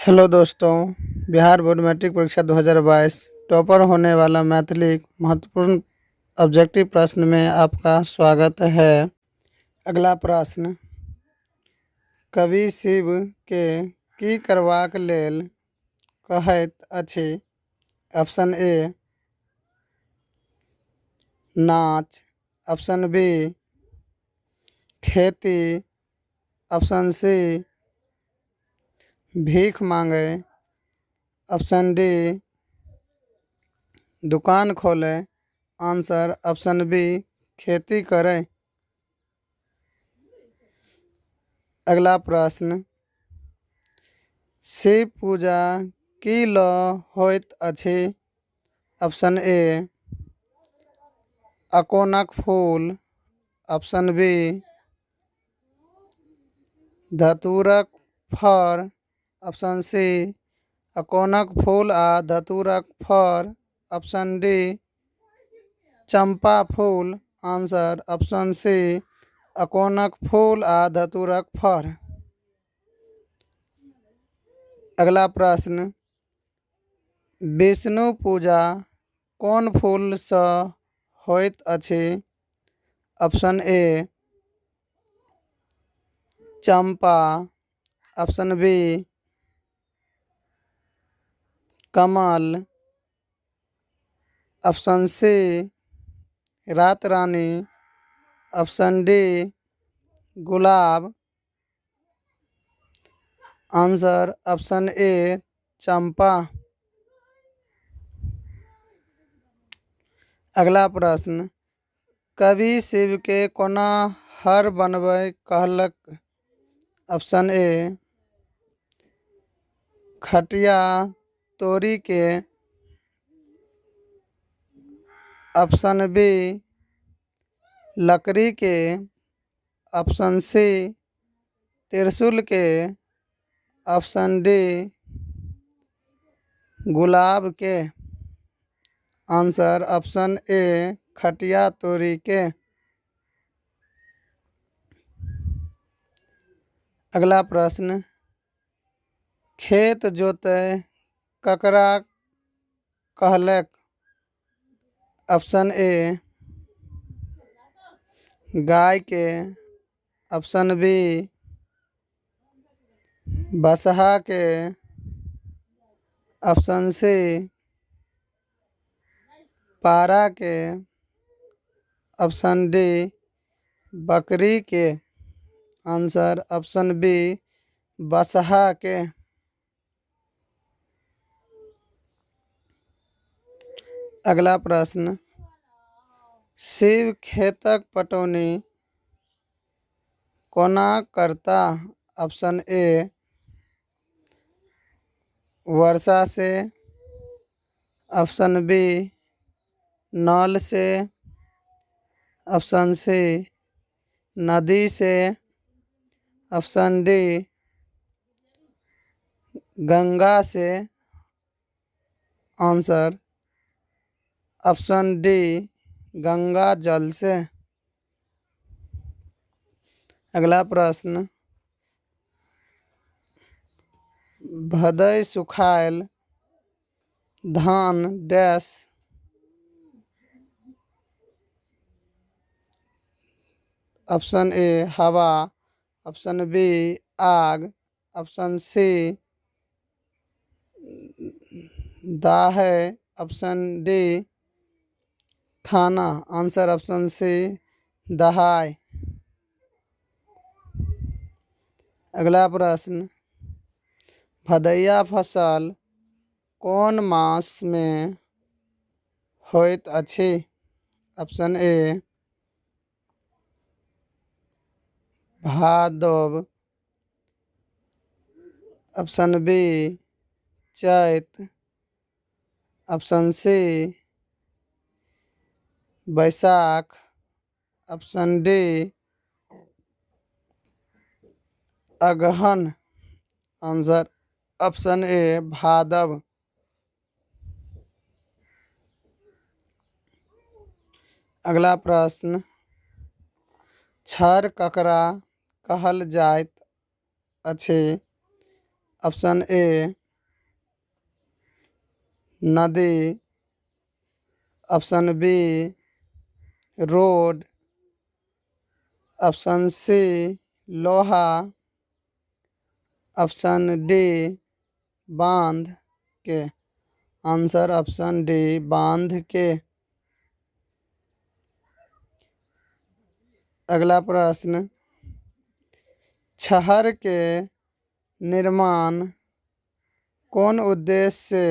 Hello दोस्तों, Bihar board matric परीक्षा 2022 topper होने वाला मैथिली महत्वपूर्ण ऑब्जेक्टिव प्रश्न में आपका स्वागत है। अगला प्रश्न, कवि शिव के की करबाक लेल कहैत अछि? ऑप्शन ए नाच, ऑप्शन बी खेती, ऑप्शन सी भीख मांगै, ऑप्शन डी दुकान खोलै। आंसर ऑप्शन बी खेती करै। अगला प्रश्न, शिव पूजा की लऽ होइत अछि? ऑप्शन ए अकोनक फूल, ऑप्शन बी धतूरक फर, ऑप्शन सी अकोनक फूल आ धतूरक फर, ऑप्शन डी चम्पा फूल। आंसर ऑप्शन सी अकोनक फूल आ धतूरक फर। अगला प्रश्न, विष्णु पूजा कोन फूलसँ होइत अछि? ऑप्शन ए चम्पा, ऑप्शन बी कमल, ऑप्शन सी रातरानी, ऑप्शन डी गुलाब। आंसर ऑप्शन ए चम्पा। अगला प्रश्न, कवि शिवके कोना हर बनबय कहलक? ऑप्शन ए खटिया तोड़िके, ऑप्शन बी लकड़ीके, ऑप्शन सी त्रिशूलके, ऑप्शन डी गुलाबके। आंसर ऑप्शन ए खटिया तोड़िके। अगला प्रश्न, खेत जोतय ककरा कहलक? ऑप्शन ए गायके, ऑप्शन बी बसहाके, ऑप्शन सी पाराके, ऑप्शन डी बकरीके। आंसर ऑप्शन बी बसहाके। अगला प्रश्न, शिव खेतक पटौनी कोना करता? ऑप्शन ए वर्षा से, ऑप्शन बी नल से, ऑप्शन सी नदी से, ऑप्शन डी गंगा से। आंसर ऑप्शन डी गंगा जल से। अगला प्रश्न, भदई सुखायल धान डैश। ऑप्शन ए हवा, ऑप्शन बी आग, ऑप्शन सी दाहै, ऑप्शन डी खाना। आंसर ऑप्शन सी दहाय। अगला प्रश्न, भदैया फसल कोन मासमे होइत अछि? ऑप्शन ए भादव, ऑप्शन बी चैत, ऑप्शन सी बैसाख, ऑप्शन डी अगहन। आंसर ऑप्शन ए भादव। अगला प्रश्न, छड़ ककरा कहल जाइत अछि? ऑप्शन ए नदी, option B road, option C लोहा, ऑप्शन डी बांध के। आंसर ऑप्शन डी बांध के। अगला प्रश्न, छहर के निर्माण कोन उद्देश्य से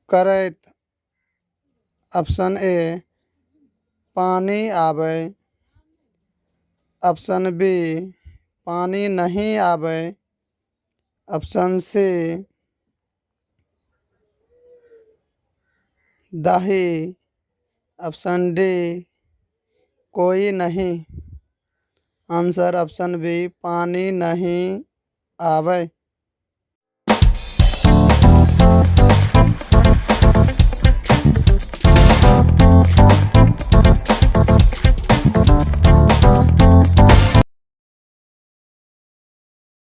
करैत? ऑप्शन ए पानि आबै, ऑप्शन बी पानि नहि आबै, ऑप्शन सी दही, ऑप्शन डी कोई नहीं। आंसर ऑप्शन बी पानि नहि आबै।